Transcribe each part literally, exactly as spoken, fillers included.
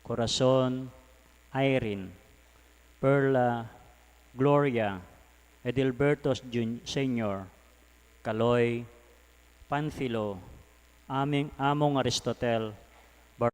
Corazon, Irene, Perla, Gloria, Edilberto Jun-, Senior, Kaloy, Panfilo, Aming, Among Aristotel, Bar-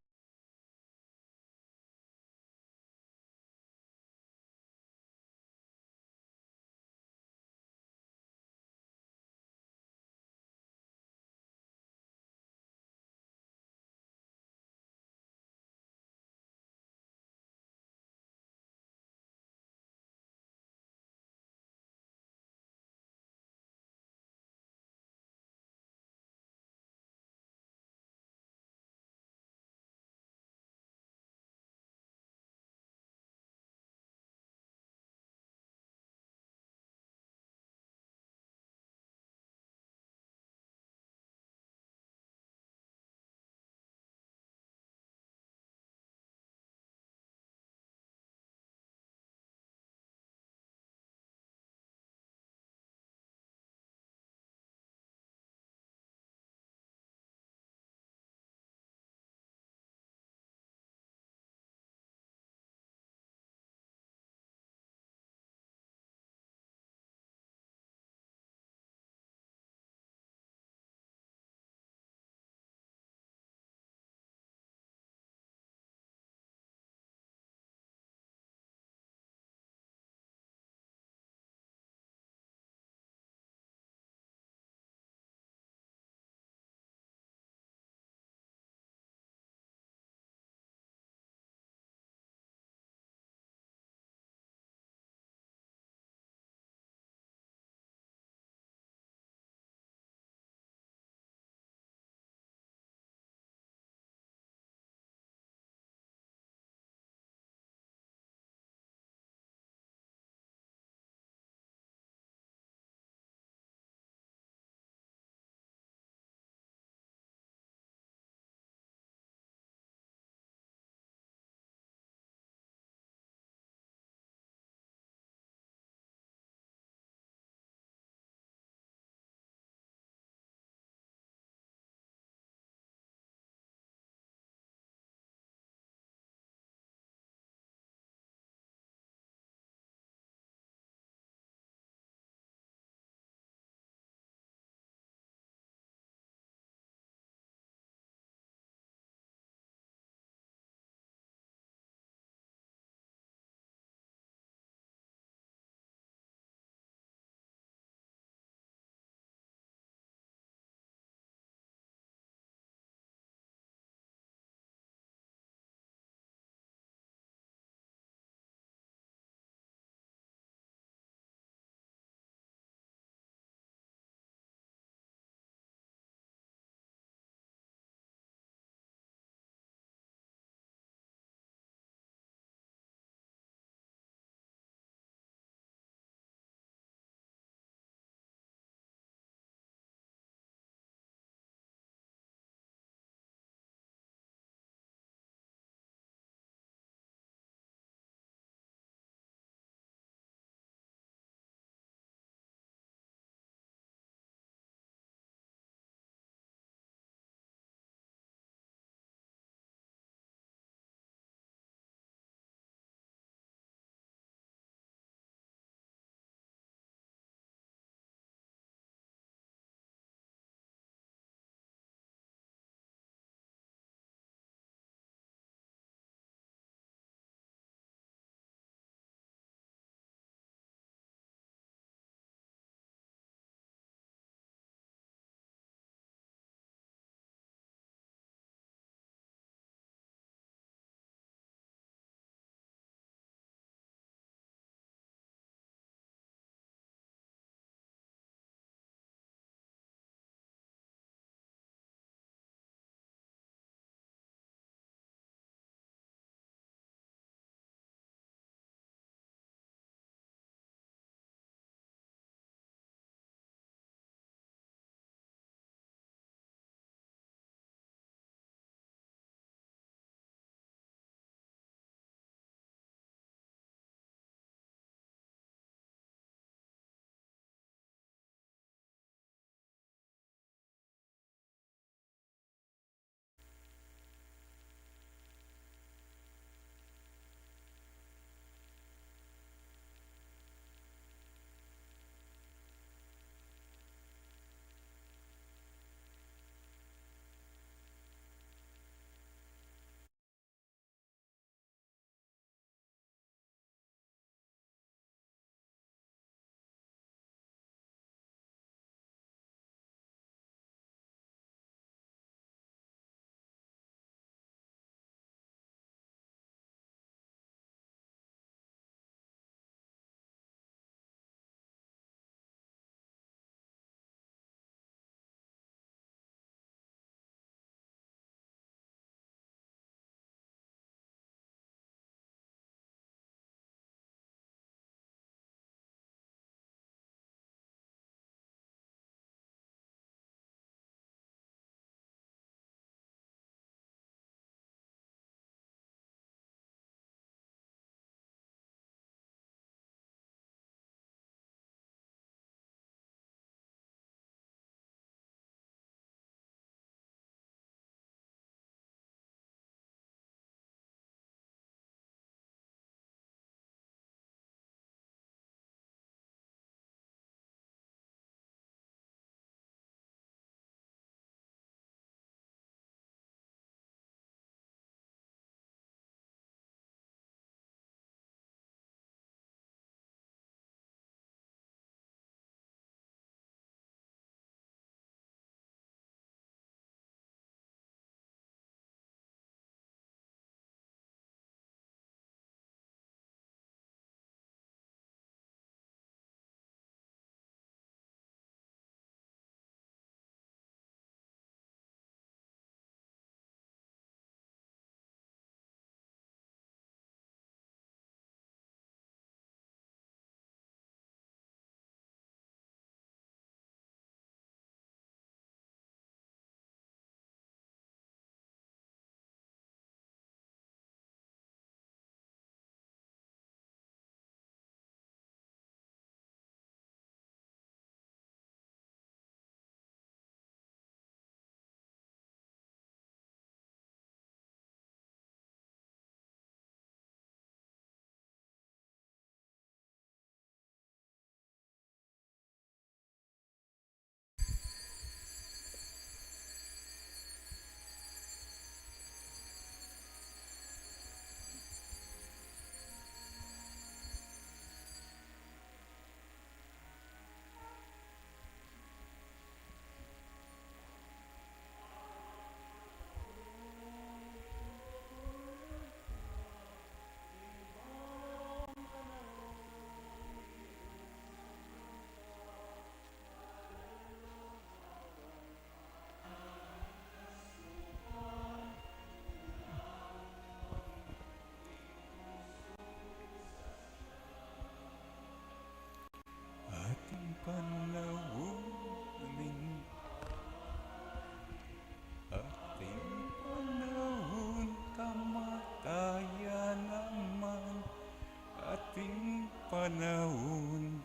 panaun.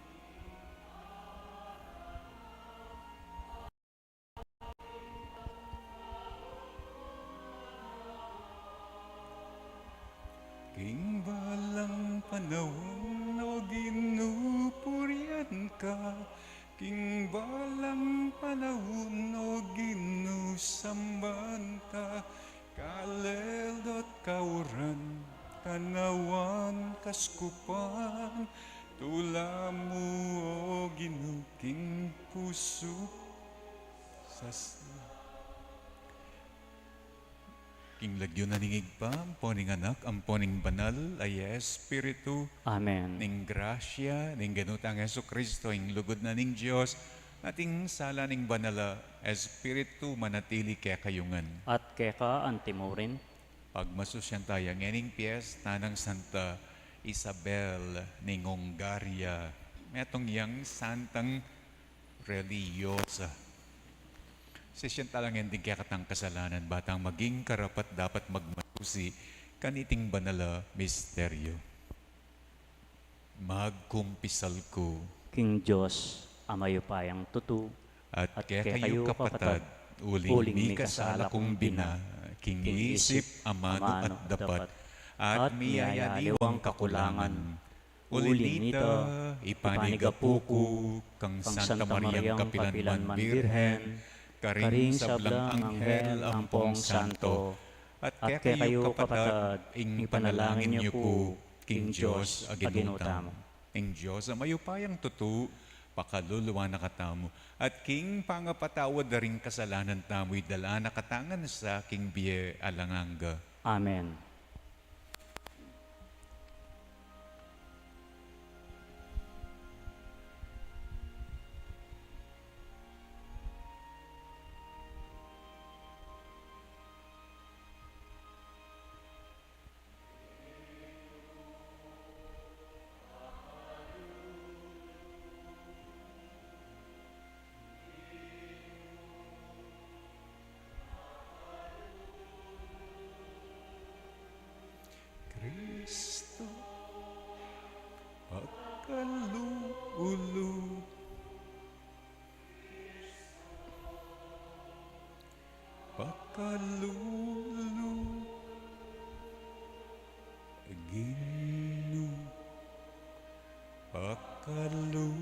King balang panaun, O Ginu, purian ka. King balang panaun, O Ginu, samban ka. Kalel da't kauran, kanawan kaskupan, tula mu, O Ginu, king pusu. Sas- King lagyu na ning Ibpa, ampo ning Anak, ampo ning Banal a Espiritu. Amen. Ning grasya ning Ginu tang Jesucristo, ing lugud na ning Dios, at ing sala ning Banal a Espiritu, manatili kekayu ngan. At keka antimurin. Pagmasusyan taya ngening piesta nang Santa Isabel ning Hungaria. Metung yang santang relihiyosa. Sisian tala ngening kekatang kasalanan, ba tang maging karapat-dapat magmasusi kaniting banal a misteryo. Magkumpisal ku king Dios a mayupayang tutu, at kekayu kapatad, uling mikasala kung bina, king isip, amanu at dapat, at miyayaliwang kakulangan. Uli nita, ipanigapu ku kang Santa Mariang kapilan man Birhen, karing sablang anghel ampong santo, at kekayu kapatad, ing panalangin yu ku king Dios a Ginu tamu. Ing Dios a mayupayang tutu, pakaluluan na katamu, at king pangapatawad da ring kasalanan tamu, idala na katamu ngan sa king bie alang angga. Amen. Kristo, pakalulu. Pakalulu. Ginu, pakalulu.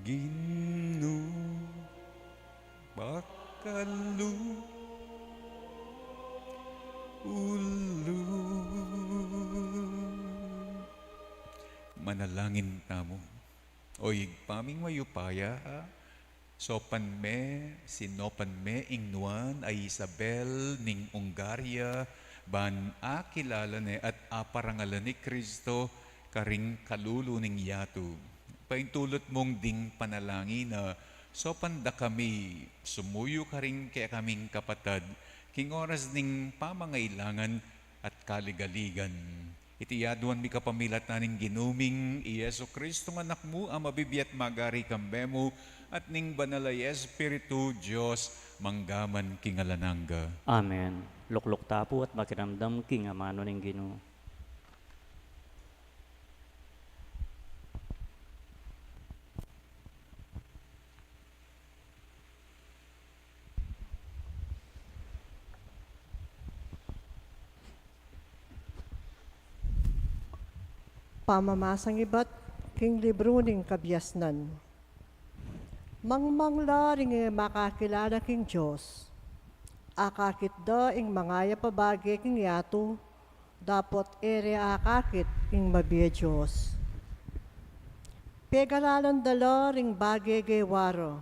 Ginu, pakalulu. Manalangin tamu. O Ibpa ming mayupaya, sopan me, sinopan me ing nuan a Isabel ning Hungaria, ban akilala ne at aparangalan i Kristo karing kalulu ning yatu. Paintulut mung ding panalangin na, sopan da kami sumuyu karing kekaming kapatad king oras ning pamangailangan at kaligaligan. Iti aduan mi kapamilatan ning Ginu ming i Jesucristo nga Anak mu, a mabibie at magari kambe mu, at ning Banal a Espiritu, Dios, mangga man king alang angga. Amen. Lukluk ta pu at makiramdam king amanu ning Ginu. Pamamasang ibat king libru ning Kabiasnan. Mangmang la ring e makakilala king Dios. Akakit da ing mangayap a bage king yatu, dapot e re akakit ing mabie Dios. Pegaralan da la ring bage gewa ra,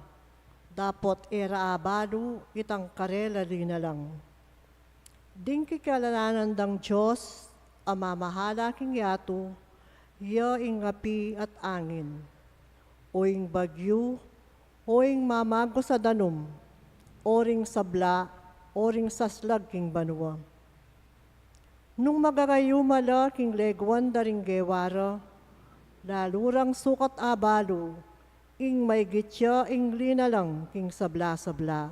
dapot e ra abalu itang karela linalang. Ding kikilalanan dang Dios a mamahala king yatu, ya ing api at angin, o ing bagyu, o ing mamagus a danum, o ring sabla, o ring saslag king banua. Nung magagayuma la king leguan da ring gewa ra, lalu rang sukat abalu ing maigit ya ing linalang king sabla-sabla.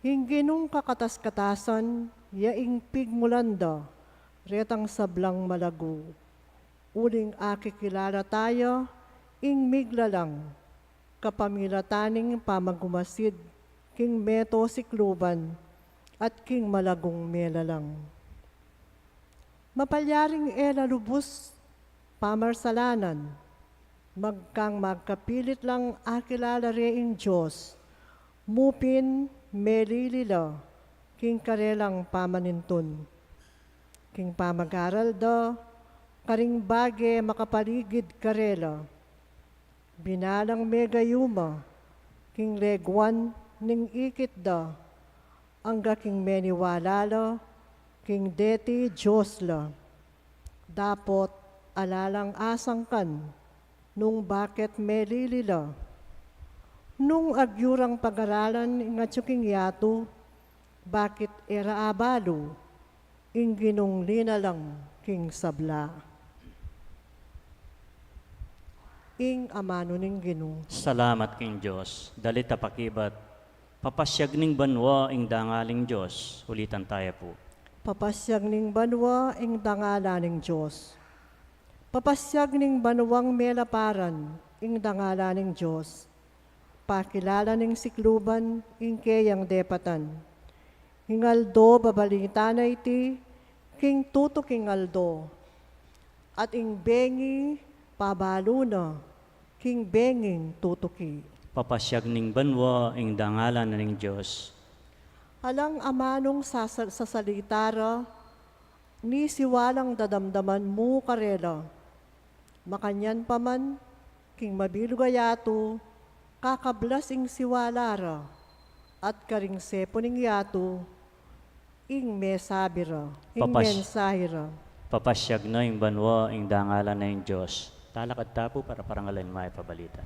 Ing Ginung kakatas-katasan ya ing pigmulan da retang sablang malagu. Uling akikilala taya ing miglalang kapamilatan ning pamagumasid king meto sikluban at king malagung melalang. Mapalyaring e la lubus pamarsalanan, magkang magkapilit lang akilala re ing Dios, mu pin melili la king karelang pamanintun, king pamagaral da karing bage makapaligid karela. Binalang megayuma king leguan ning ikit da, angga king meniwala la king deti Dios la. Dapot ala lang asangkan nung baket melili la. Nung agyu rang pagaralan ing atyu king yatu, bakit e ra abalu ing Ginung linalang king sabla? Ing amanu ning Ginu. Salamat king Dios. Dalit a pakibat, papasyag ning banua ing dangalan ning Dios. Ulitan taya pu. Papasyag ning banua ing dangalan ning Dios. Papasyag ning banuang melaparan ing dangalan ning Dios. Pakilala ning sikluban ing keyang depatan. Ing aldo babalita na iti king tutuking aldo, at ing bengi pabalu na king benging tutuki. Papasyag ning banua ing dangalan ning Dios. Alang amanung sasa-, sasalita ra, ni siwalang dadamdaman mu karela. Makanyan pa man, king mabilug a yatu, kakablas ing siwala ra, at karing sepu ning yatu, ing mesabi ra, ing Papas-, mensahe ra. Papasyag na ing banua ing dangalan ning Dios. Talakad ta pu para parangalan ing mayap a balita.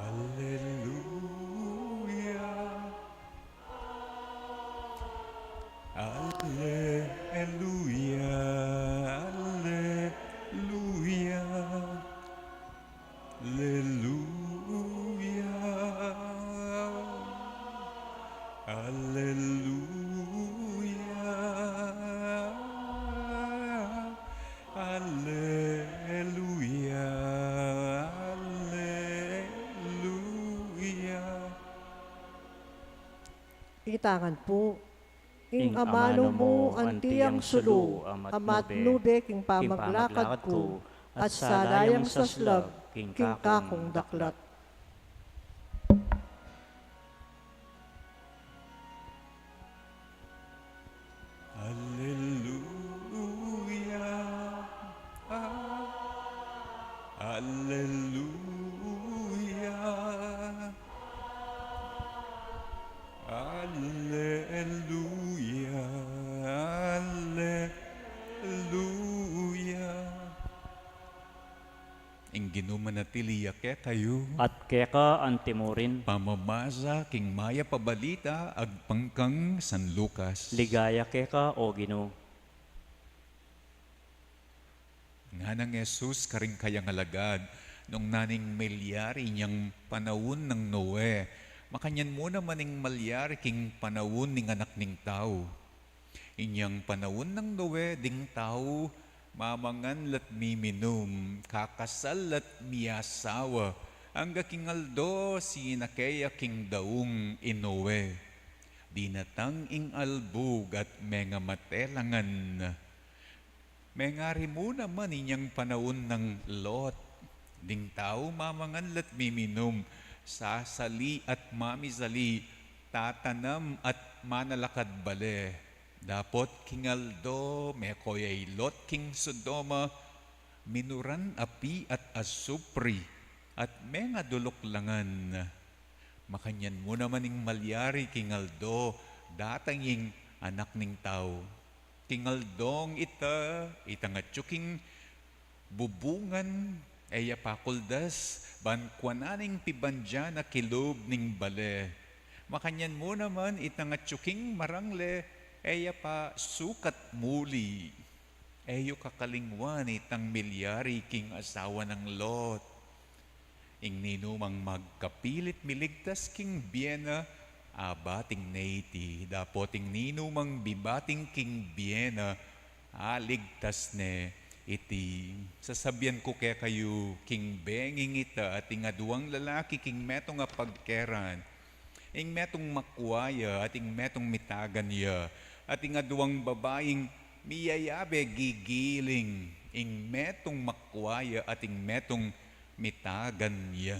Aleluya. Aleluya. Aleluya. Aleluya. Aleluya. Aleluya. Aleluya. Itangan pu. Ing amanu mu anti yang sulu, amat nube king pamaglakad ku, at sala yang saslag king kakung daklat. Aleluya. Aleluya. Aleluya. Aleluya. Ing Ginu manatili ya kekayu. At keka antimurin. Pamamasa king mayap a balita agpang kang San Lucas. Ligaya keka, O Ginu. Nganang Jesus karing kayang alagad, nung naning milyari inyang panaun nang Noe, makanyan mu naman ing malyari king panaun ning Anak ning Tau. Inyang panaun nang Noe, ding tau mamangan la't miminum, kakasal la't miyasawa, angga king aldo sinake ya king daung i Noe. Dinatang ing albug at mengamate la ngan. Mengari mu naman inyang panaun nang Lot. Ding tau mamangan la't miminum, sasali at mamisali, tatanam at manalakad bale. Dapot king aldo meko ya i Lot king Sodoma, minuran api at asupri, at mengaduluk la ngan. Makanyan mu naman ing malyari king aldo datang ing Anak ning Tau. King aldong ita, itang atyu king bubungan, e ya pakuldas ban kuanan ing pibandian a kilub ning bale. Makanyan mu naman itang atyu king marangle, e ya pa sukat muli. E yu kakalingwan itang milyari king asawa nang Lot. Ing ninumang magkapilit miligtas king bie na, abating ne iti. Dapot ing ninumang bibating king bie na, aligtas ne iti. Sasabian ku kekayu, king benging ita, ating aduang lalaki king metung a pagkeran, ing metung makua ya at ing metung mitagan ya, at ing aduang babaing miyayabe gigiling, ing metung makua ya at ing metung mitagan ya.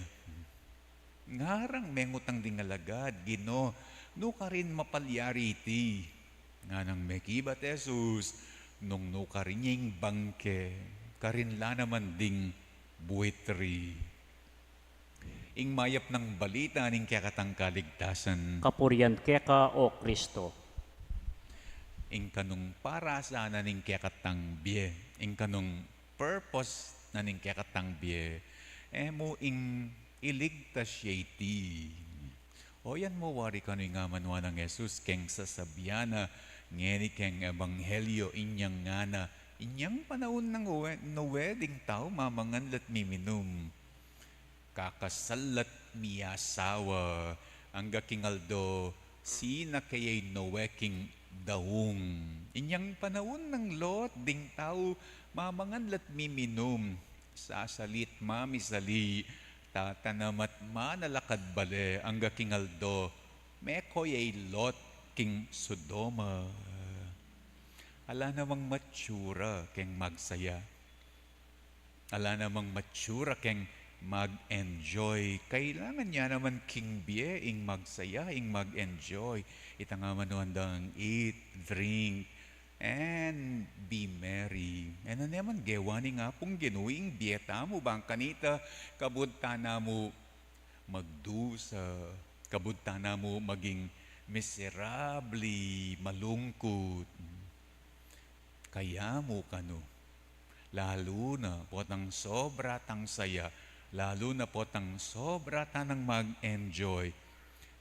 Ngarang mengutang ding alagad, Ginu, nu karin mapalyari iti? Nganang mekibat Jesus, nung nu karin ya ing bangke, karin la naman ding buitri. Ing mayap nang balita ning kekatang kaligtasan. Kapurian keka, O Kristo. Ing kanung parasan na ning kekatang bie, ing kanung purpose na ning kekatang bie, e mu ing iligtas ya iti. O yan mu wari kanu ing amanuan nang Jesus keng sasabian na ngeni keng ebanghelyo, inyang ngana, inyang panaun nang Noe, Noe ding tau mamangan la't miminum. Kakasal la't miyasawa, angga king aldo sinake ya i Noe king daung. Inyang panaun nang Lot ding tau mamangan la't miminum, sasali't mamisali, tatanam at manalakad bale, angga king aldo meko ya i Lot king Sodoma. Ala namang matsura keng magsaya. Ala namang matsura keng mag-enjoy. Kailangan ya naman king bie ing magsaya, ing mag-enjoy. Itang amanuan dang eat, drink, and be merry. E na naman gewa ning Apung Ginu ing bie tamu bang kanita kabud ta namu magdusa, kabud ta namu maging miserable, malungkut. Kaya mu kanu, lalu na potang sobra tang saya, lalu na potang sobra ta nang mag-enjoy.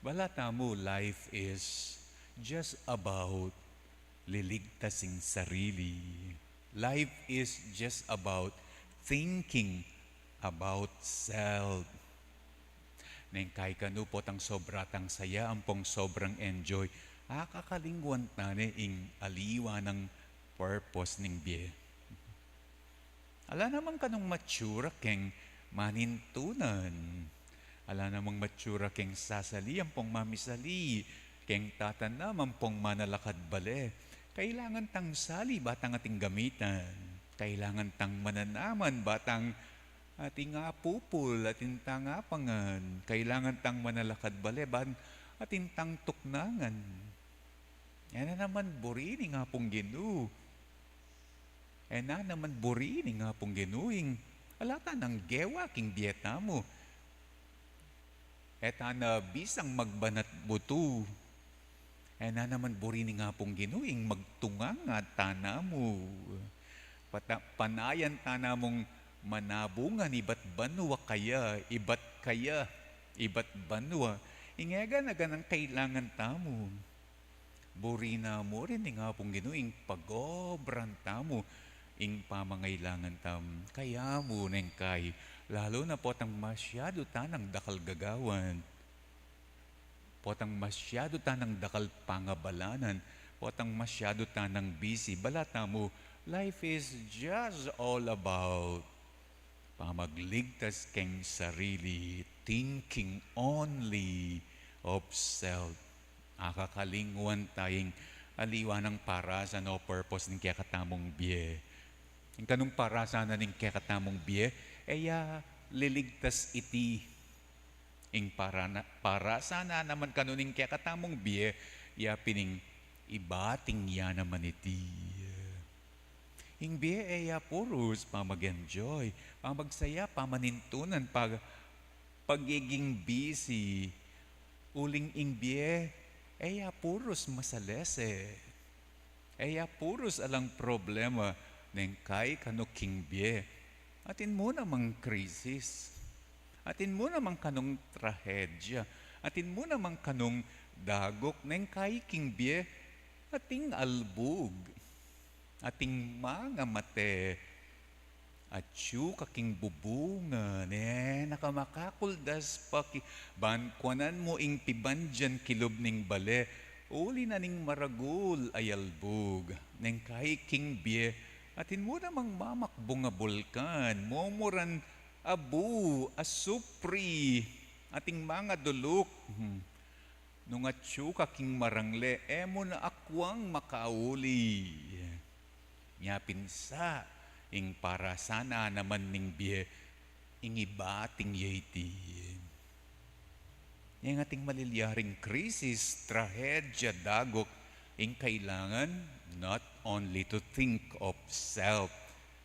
Bala tamu, life is just about liligtas ing sarili. Life is just about thinking about self. Neng kai kanu potang sobra tang saya ampong sobrang enjoy, akakalingwan ta ne ing aliwa nang purpose ning bie. Ala namang kanung matsura keng manintunan. Ala namang matsura keng sasali ampong mamisali, keng tatanam ampong manalakad bale. Kailangan tang sali ba tang ating gamitan. Kailangan tang mananaman ba tang ating apupul, atin tang apangan. Kailangan tang manalakad bale, ban atin tang tuknangan. E na naman buri ning Apung Ginu. E na naman buri ning Apung Ginu ing ala ta nang gewa king bie tamu. E ta na bisang magbanat butu. E na naman buri ning Apung Ginu ing magtunganga ta namu. Pata-, panayan ta namung manabungan ibat banua kaya, ibat kaya, ibat banua. Ing e gana-ganang kailangan tamu. Buri na mu rin ning Apung Ginu ing pagobran tamu ing pamangailangan tamu. Kaya mu neng kai, lalu na potang masyadu ta nang dakal gagawan, potang masyadu ta nang dakal pangabalanan, potang masyadu ta nang busy, bala tamu, life is just all about pamagligtas keng sarili, thinking only of self. Akakalingwan ta ing aliwa nang parasan o purpose ning kekatamung bie. Ing kanung parasan na ning kekatamung bie, e ya liligtas iti. Ing para na, parasan na naman kanu ning kekatamung bie, ya pin ing ibating ya naman iti. Ing bie e ya purus pamag-enjoy, pamagsaya, pamanintunan, pag-, pagiging busy. Uling ing bie e ya purus masalese. E ya purus alang problema. Neng kai kanu king bie, atin mu namang krisis. Atin mu namang kanung trahedya. Atin mu namang kanung dagok. Neng kai king bie, ating albug. Ating mangamate, atyu ka king bubungan, e na ka makakuldas pa ki-, ban kuanan mu ing pibandian kilub ning bale, uli na ning maragul a yalbug, neng kai king bie, atin mu namang mamakbung a bulkan, mumuran abu, asupri, ating mangaduluk. Hmm. Nung atyu ka king marangle, e mu na akwang makauli. Nya pin sa, ing parasana naman ning bie, ing ibat ing ya iti. Ing ating malilyaring krisis, trahedya, dagok, ing kailangan not only to think of self,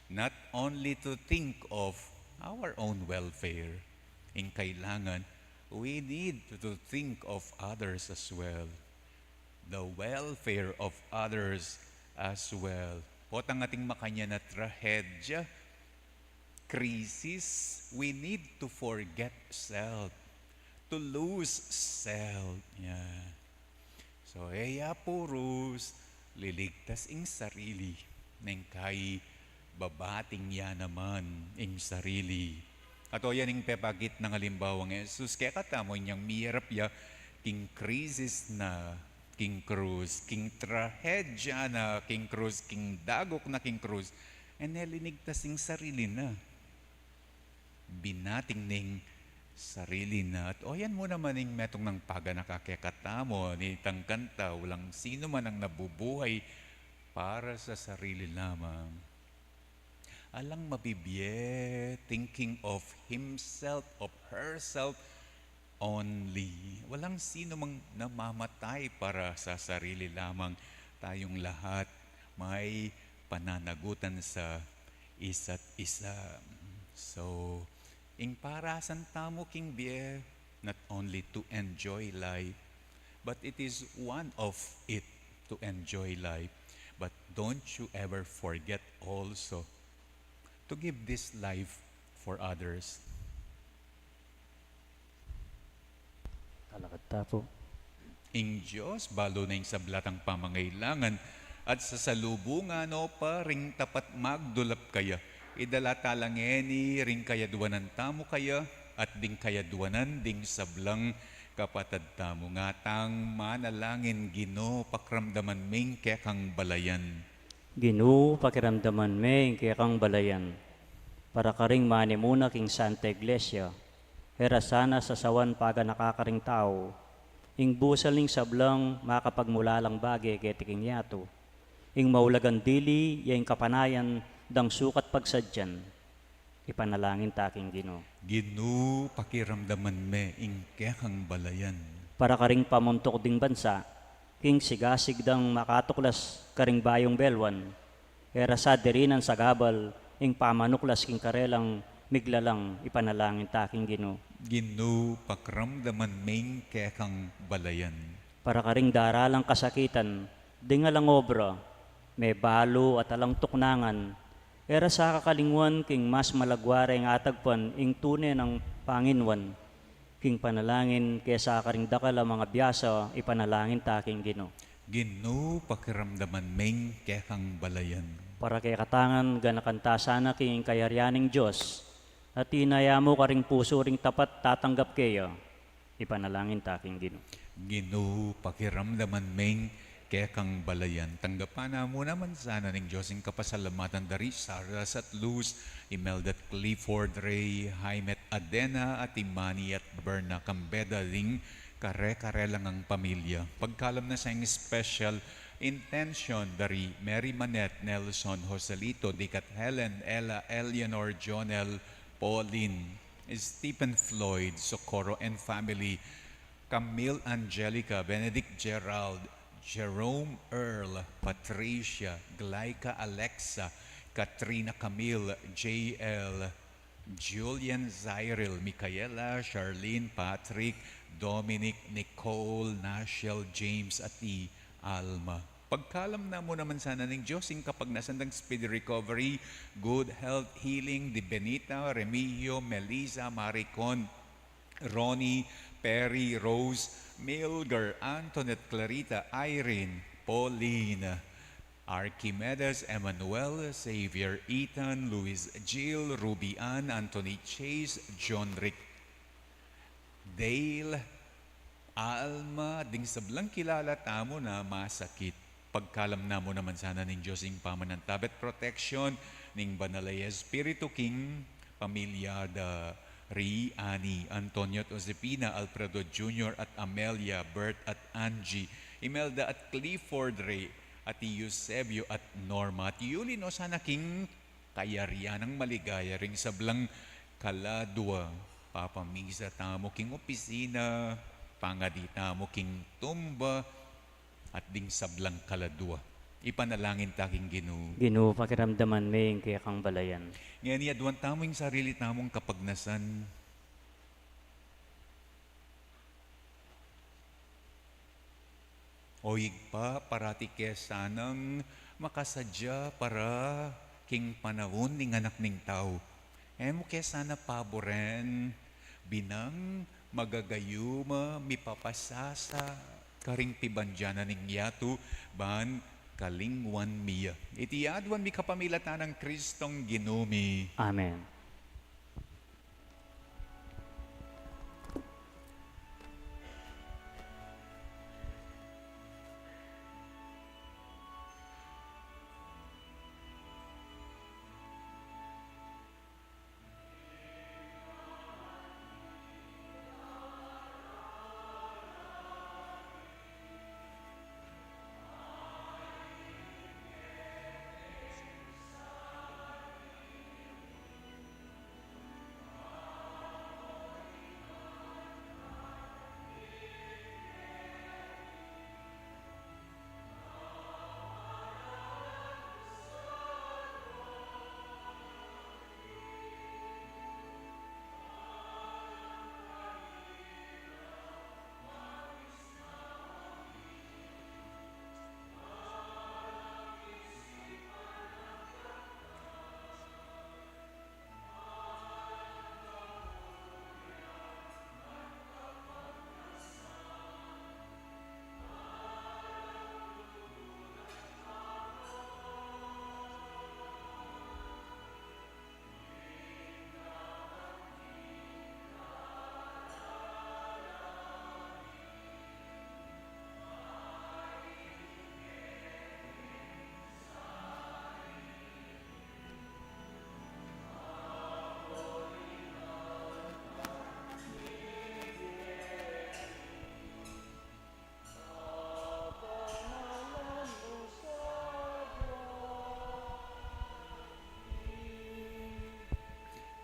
not only to think of our own welfare. Ing kailangan, we need to, to think of others as well. The welfare of others as well. Potang ating makanyan a trahedya, krisis, we need to forget self, to lose self. Yeah. So, e ya purus liligtas ing sarili, neng kai babating ya naman ing sarili. At o yan ing pepakit nang alimbawang Jesus kekatamu, inyang miyarap ya king krisis na king krus, king trahedya na king krus, king dagok na king krus, e ne linigtas ing sarili na. Binating ning sarili na. At o yan mu naman ing metung nang paganaka kekatamu, nitang kanta, walang sino man ang nabubuhay para sa sarili lamang. Alang mabibie, thinking of himself, of herself only. Walang sino mang namamatay para sa sarili lamang. Tayong lahat may pananagutan sa isa't isa. So, ing parasan tamu king bie, not only to enjoy life, but it is one of it to enjoy life. But don't you ever forget also to give this life for others. Talakad ta pu. Ing Dios, balu na ing sabla tang pamangailangan, at sasalubungan no pa ring tapat magdulap kaya. Idala ta la ngeni ring kayadwanan tamu kaya, at ding kayadwanan ding sablang kapatad tamu. Ngatang manalangin, Ginu, pakiramdaman me ing kekang balayan. Ginu, pakiramdaman me ing kekang balayan. Para karing manimuna king Santa Iglesia, e ra sana sasawan paganaka karing tau, ing busal ning sablang makapagmulalang bage keti king yatu, ing maulagang dili ya ing kapanayan dang sukat pagsadyan. Ipanalangin ta king Ginu. Ginu, pakiramdaman me ing kekang balayan. Para karing pamuntuk ding bansa, king sigasig dang makatuklas karing bayung belwan, e ra sa dirinan sagabal ing pamanuklas king karelang miglalang, ipanalangin ta king Ginu. Ginu, pakiramdaman me ing kekang balayan. Para karing daralang kasakitan, ding alang obra, mebalu at alang tuknangan, e ra sa kakalingwan king mas malagwa reng atagpan ing tune nang panginwan, king panalangin kesa karing dakal a mangabiasa, ipanalangin ta king Ginu. Ginu, pakiramdaman me ing kekang balayan. Para kekatang ganakan ta sana king kayarian ning Dios, at inaya mu karing pusu ring tapat tatanggap keya. Ipanalangin ta king Ginu. Ginu, pakiramdaman me ing kekang balayan. Tanggapan na mu naman sana ning Dios ing kapasalamatan da ri Sarlas at Luz, Imelda at Clifford, Ray, Jaime at Adena, at Imani at Berna Cambeda, ding kare-karelang pamilya. Pagkalam na sa ing special intention da ri Mary Manette, Nelson, Joselito, Dick at Helen, Ella, Eleanor, Jonel, Pauline, Stephen Floyd, Socorro and family, Camille Angelica, Benedict Gerald, Jerome Earl, Patricia, Glaika Alexa, Katrina Camille, J L, Julian Zyril, Micaela, Charlene, Patrick, Dominic, Nicole, Nashel, James, at i Alma. Pagkalam na mu naman sana ning Dios ing kapagnasan dang speedy recovery, good health, healing, di Benita, Remigio, Melissa, Maricon, Ronnie, Perry, Rose, Milgar, Antoinette, Clarita, Irene, Pauline, Archimedes, Emmanuel, Xavier, Ethan, Luis, Jill, Ruby Ann, Anthony, Chase, John Rick, Dale, Alma, ding sablang kilala tamu na masakit. Pagkalam namu naman sana ning Dios ing pamanantabe at protection ning Banal a Espiritu king pamilya da ri Ani, Antonio at Josefina, Alfredo Junior at Amelia, Bert at Angie, Imelda at Clifford Ray, at Eusebio at Norma at Yuli, no sana king kayarian nang maligaya ring sablang kaladua. Papamisa tamu king opisina, pangadi tamu king tumba, at ding sablang kaladua. Ipanalangin ta king Ginu. Ginu, pakiramdaman me ing kekang balayan. Ngeni aduan tamu ing sarili tamung kapagnasan. O Ibpa, parati ke sanang makasadya para king panaun ning Anak ning Tau. E mu ke sana paburen, binang magagayum a mipapasasa karing pibandian na ning yatu, ban kalingwan mi ya. Iti aduan mi kapamilatan nang Kristong Ginu mi. Amen.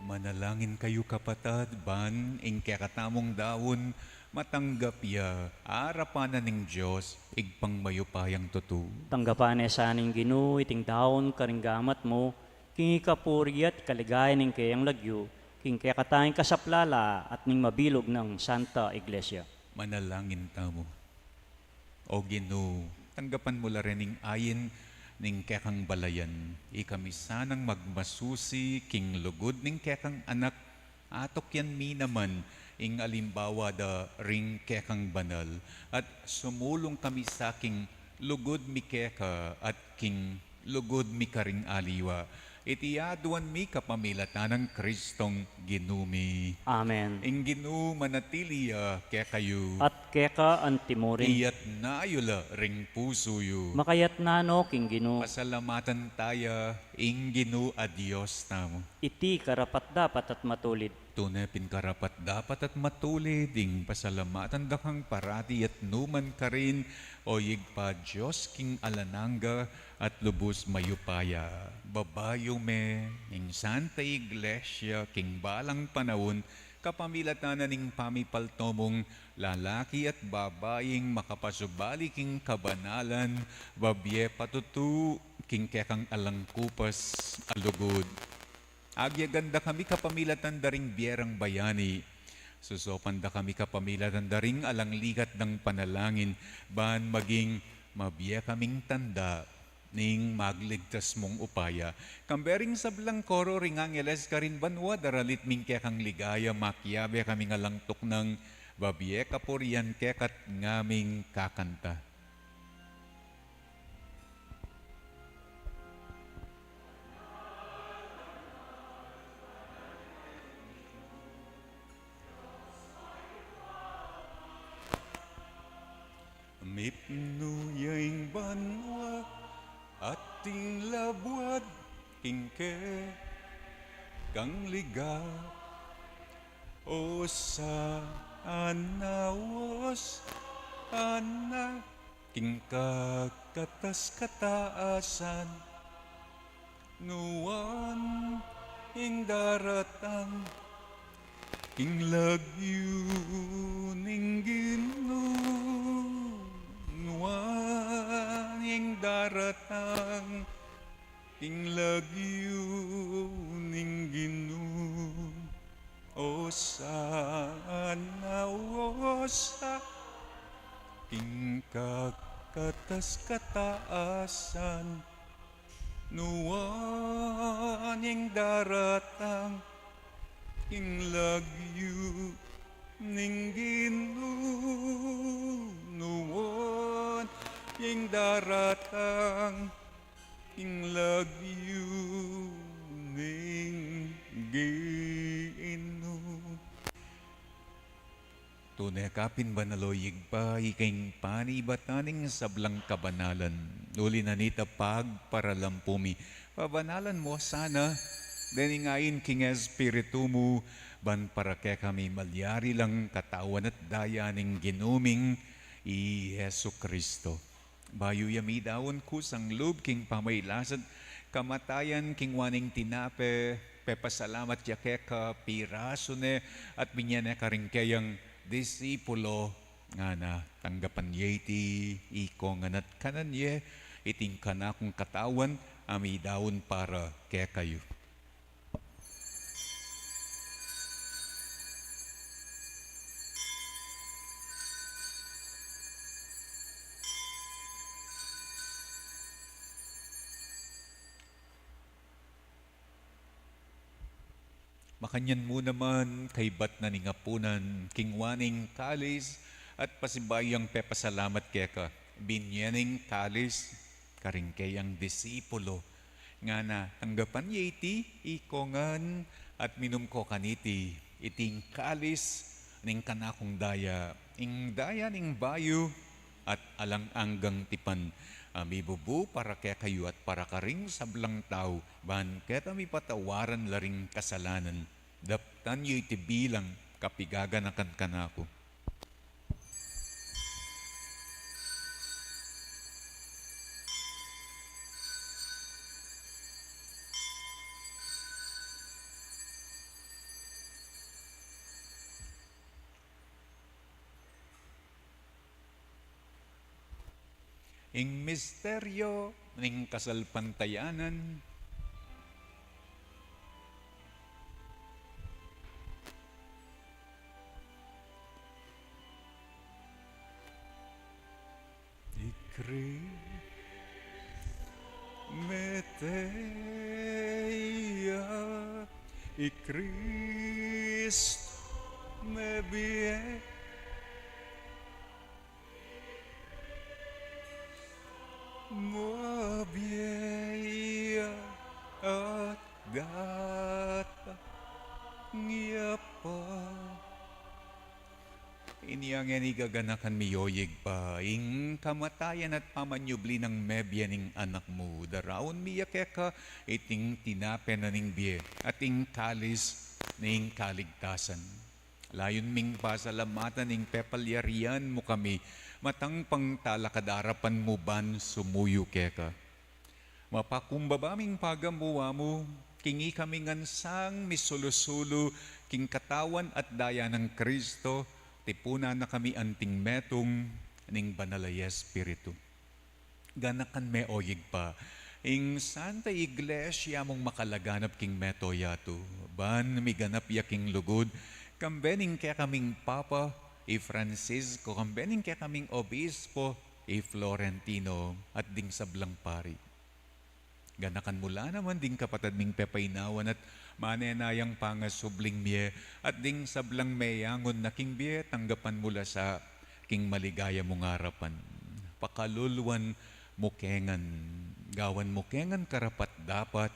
Manalangin kayu, kapatad, ban ing kekatamung daun matanggap ya arapan na ning Dios, Ibpang mayupayang tutu. Tanggapan ne sa ning Ginu iting daun karing gamat mu, king ikapuri at ikaligaya ning keyang lagyu, king kekatang kasaplalan at ning mabilug nang Santa Iglesia. Manalangin tamu. O Ginu, tanggapan mu la rin ing ain ning kekang balayan. Ikami sanang magmasusi king lugud ning kekang Anak, atukyan mi naman ing alimbawa da ring kekang banal, at sumulung kami sa king lugud mi keka at king lugud mi karing aliwa. Iti aduan mi kapamilatan nang Kristong Ginu mi. Amen. Ing Ginu manatili ya kekayu. At keka antimurin. Iyatna yu la ring pusu yu. Makayatna no king Ginu. Pasalamatan taya ing Ginu a Dios tamu. Iti karapat-dapat at matulid. Tune pin karapat-dapat at matulid ing pasalamatan da kang parati at numan karin, O Ibpa, Dios king alang angga at lubus mayupaya. Babayu me ing Santa Iglesia king balang panaun, kapamilatan na ning pamipaltomung lalaki at babaing makapasubali king kabanalan, babie patutu king kekang alang kupas a lugud. Agyagan da kami kapamilatan da ring bie rang bayani. Susopan da kami kapamilatan da ring alang ligat dang panalangin, ban maging mabie kaming tanda ning magligtas mung upaya. Kambe ring sablang koro ring angeles karin banua, daralit ming kekang ligaya, makiabe kaming alang tuknang, babie kapurian keka at ngaming kakanta. Ipnu ya ing banua at ing labuad king kekang ligaya. Osana, osana king kakatas-katasan. Nuan ing daratang king lagyu ning Ginu, nuan ing daratang king lagyu ning Ginu. Osana, osana king kakatas-katasan. Nuan ing daratang king lagyu ning Ginu, nuan ing daratang king lagyu ning Ginu. Tune ka pin banal, o Ibpa, ika ing panibatan ning sablang kabanalan. Uli na nita pagparalan pu mi, pabanalan mu sana dening ain king Espiritu mu, ban para kekami malyari lang katawan at daya ning Ginu ming i Jesucristo. Bayu ya midaun kusang lub king pamailas at kamatayan, king waning tinape, pepasalamat ya keka, pirasu ne, at binye ne karing keyang disipulo, ngana: Tanggapan ye iti ikongan at kanan ye, iti ing kanakung katawan, a midaun para kekayu. Makanyan mu naman, kaybat na ning apunan, king waning kalis at pasibayu yang pepasalamat keka, binye ne ing kalis karing keyang disipulo, ngana: Tanggapan ye iti ikongan at minum ko kaniti, iti ing kalis ning kanakung daya, ing daya ning bayu at alang anggang tipan, a mibubu para kekayu at para karing sablang tau, ban keta mipatawaran la ring kasalanan. Daptan yu iti bilang kapigaganakan kanaku. Ing misteryo ning kasalpantayanan. I Kri-, mete ya, i Kristu mebie. Mabie ya at datang ya pa. Inya ngeni gaganakan mi, o Ibpa, ing kamatayan at pamanyubli nang mebie ning Anak mu. Daraun mi ya keka iting tinape na ning bie at ing kalis ning kaligtasan. Layun ming pasalamatan ing pepalyarian mu kami, matangpang talakad arapan mu ban sumuyu keka. Mapakumbaba ming pagamuan mu, king ikami ngan sang misulu-sulu king katawan at daya nang Kristo, tipunan na kami anting metung ning Banal a Espiritu. Ganakan me, o Ibpa, ing Santa Iglesia mung makalaganap king mabilug a yatu, ban miganap ya king lugud, kambe ning kekaming Papa, i Francisco, kambe ning kekaming Obispo, i Florentino, at ding sablang pari. Ganakan mu la naman ding kapatad ming pepainawan at manenayang pangasubling mie, at ding sablang meyangun na king bie, tanggapan mu la sa king maligaya mung arapan. Pakaluluan mu ke ngan, gawan mu ke ngan karapat-dapat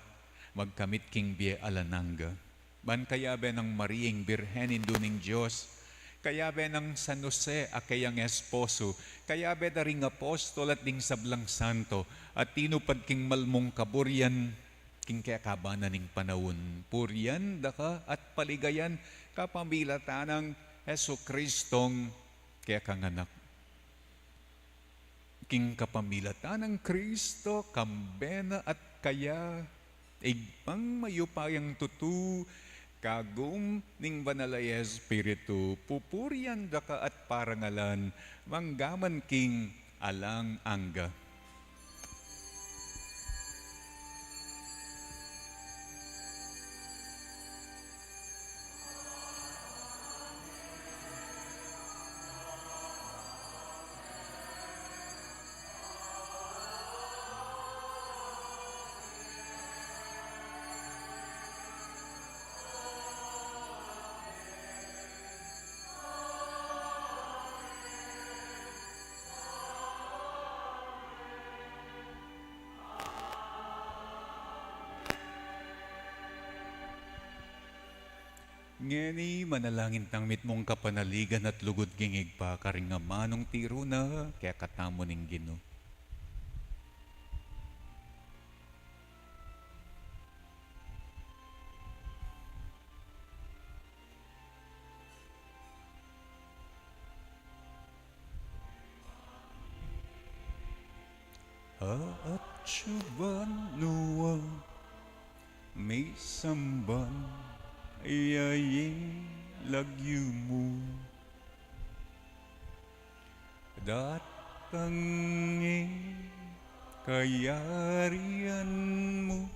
magkamit king bie alang angga. Ban kayabe nang Maria ing Birhen, Indu ning Dios, Kayabe nang San Jose a keyang esposo, kayabe da ring apostol at ding sablang santo, a tinupad king malmung kaburian king kekaban na ning panaun. Purian da ka at paligayan kapamilatan nang Jesucristong kekang Anak. King kapamilatan nang Kristo, kambe na at kaya, Ibpang mayupayang tutu, kagum ning Banal a Espiritu, pupurian da ka at parangalan, manggaman king alang angga. Ngeni, manalangin tang mitmung kapanaligan at lugud king Ibpa karing amanung tiru na kekatamu ning Ginu. Atsu banua, misamban ya ing lagyu mu. Datang ing kayarian mu,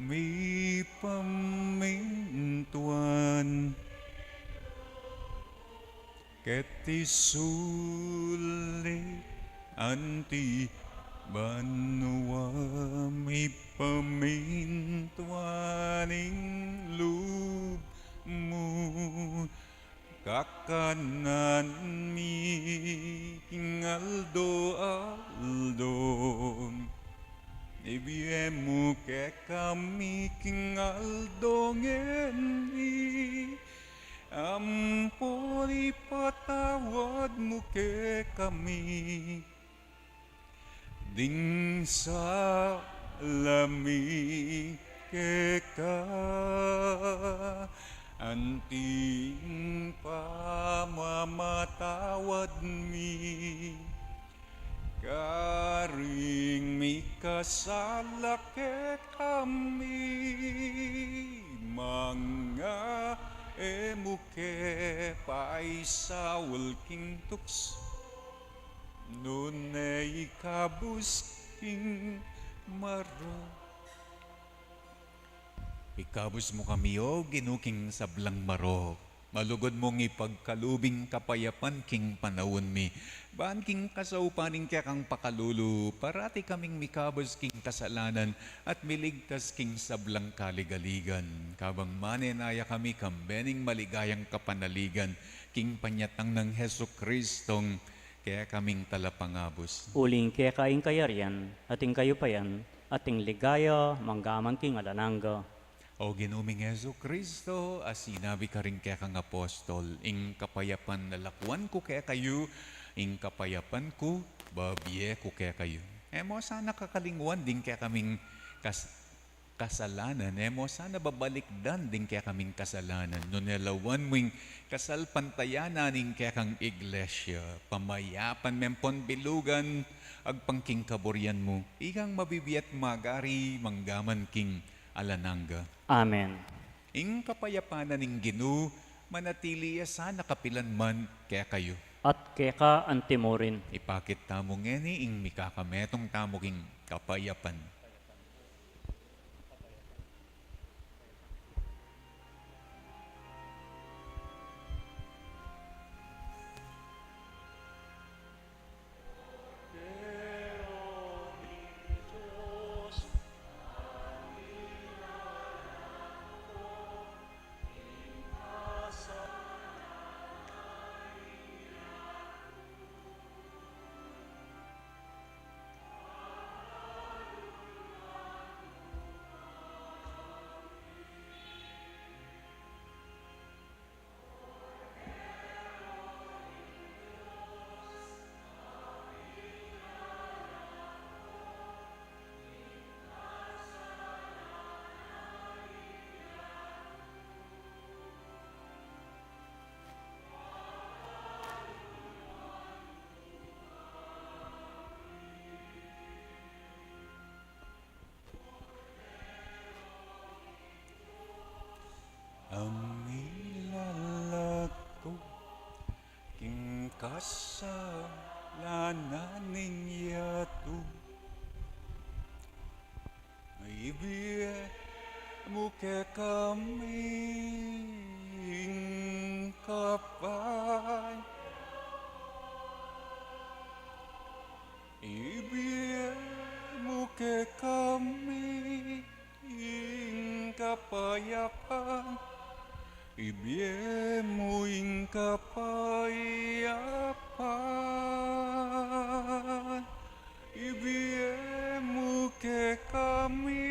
mipamintuan keti sulip anti banua, mipamintuan ing lub mu. Kakanan mi king aldo-aldo, ibie mu kekami king aldo ngeni, ampon ipatawad mu kekami ding sala mi keka, anti ing pamamatawad mi karing mikasala kekami, manga e mu ke paisaul king tuksu, nune ikabus king marok. Ikabus mu kami, O Ginu, king sablang marok. Malugud mung ipagkalub ing kapayapan king panaun mi. Ban king kasaupan ning kekang pakalulu, parati kaming mikabus king kasalanan at miligtas king sablang kaligaligan. Kabang manenaya kami kambe ning maligayang kapanaligan king panyatang nang Jesucristong kekaming talapangabus. Uling keka ing kayarian, at ing kayupayan, at ing ligaya, manggaman king alang angga. O Ginu ming Jesucristo, a sinabi karing kekang apostol, ing kapayapan lalakwan ku kekayu, ing kapayapan ku babie ku kekayu. E mo sana kakalingwan ding kekaming kas-, kasalanan, e mo sana babalikdan ding kekaming kasalanan, nune lawan mu ing kasalpantayanan ning kekang Iglesia, pamayapan me ampon bilugan, agpang king kaburian mu, ikang mabibie at magari, manggaman king alang angga. Amen. Ing kapayapan na ning Ginu, manatili ya sana kapilan man kekayu. At keka antimurin. Ipakit tamu ngeni ing mikakametung tamu king kapayapan. Ang milalag ku king kasalanan ning yatu, ibie mu kekami ing kapay. Ibie mu kekami ing kapayapan. Ibie mu ing kapayapan. Ibie mu kekami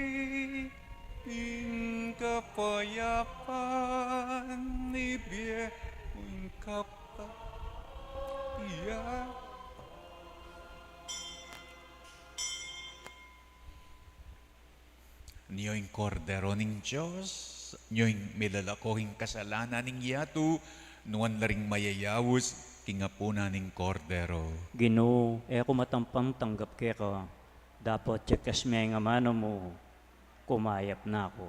ing kapayapan. Ibie mu ing kapayapan. Nyo ing Kordero ning Dios, nyo ing milalako king kasalanan ning yatu, nuan la ring mayayaus king apunan ning Kordero. Ginu, e ku matampang tanggap keka, dapot ya kayas me ing amanu mu, kumayap na ku.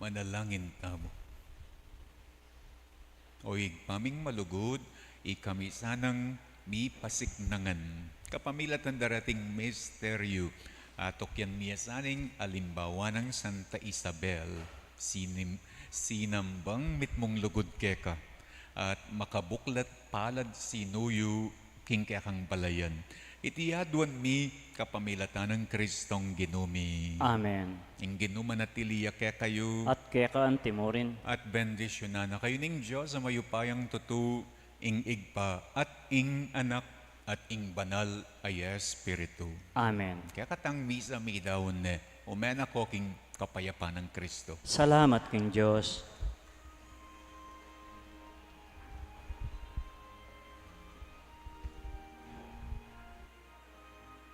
Manalangin tamu. O Ibpa ming malugud, ikami sanang mipasiknangan kapamilatan da reting misteryu. Atukyan mi ya sana ing alimbawa nang Santa Isabel, sinim-, sinambang mitmung lugud keka, at makabuklat palad sinuyu king kekang balayan. Iti aduan mi kapamilatan nang Kristong Ginu mi. Amen. Ing Ginu manatili ya kekayu. At keka antimurin. At bendisyunan na kayu ning Dios a mayupayang tutu, ing Ibpa, at ing Anak, at ing Banal a Espiritu. Amen. Kekatang misa midaun ne, ume na ko king kapayapan nang Kristo. Salamat king Dios.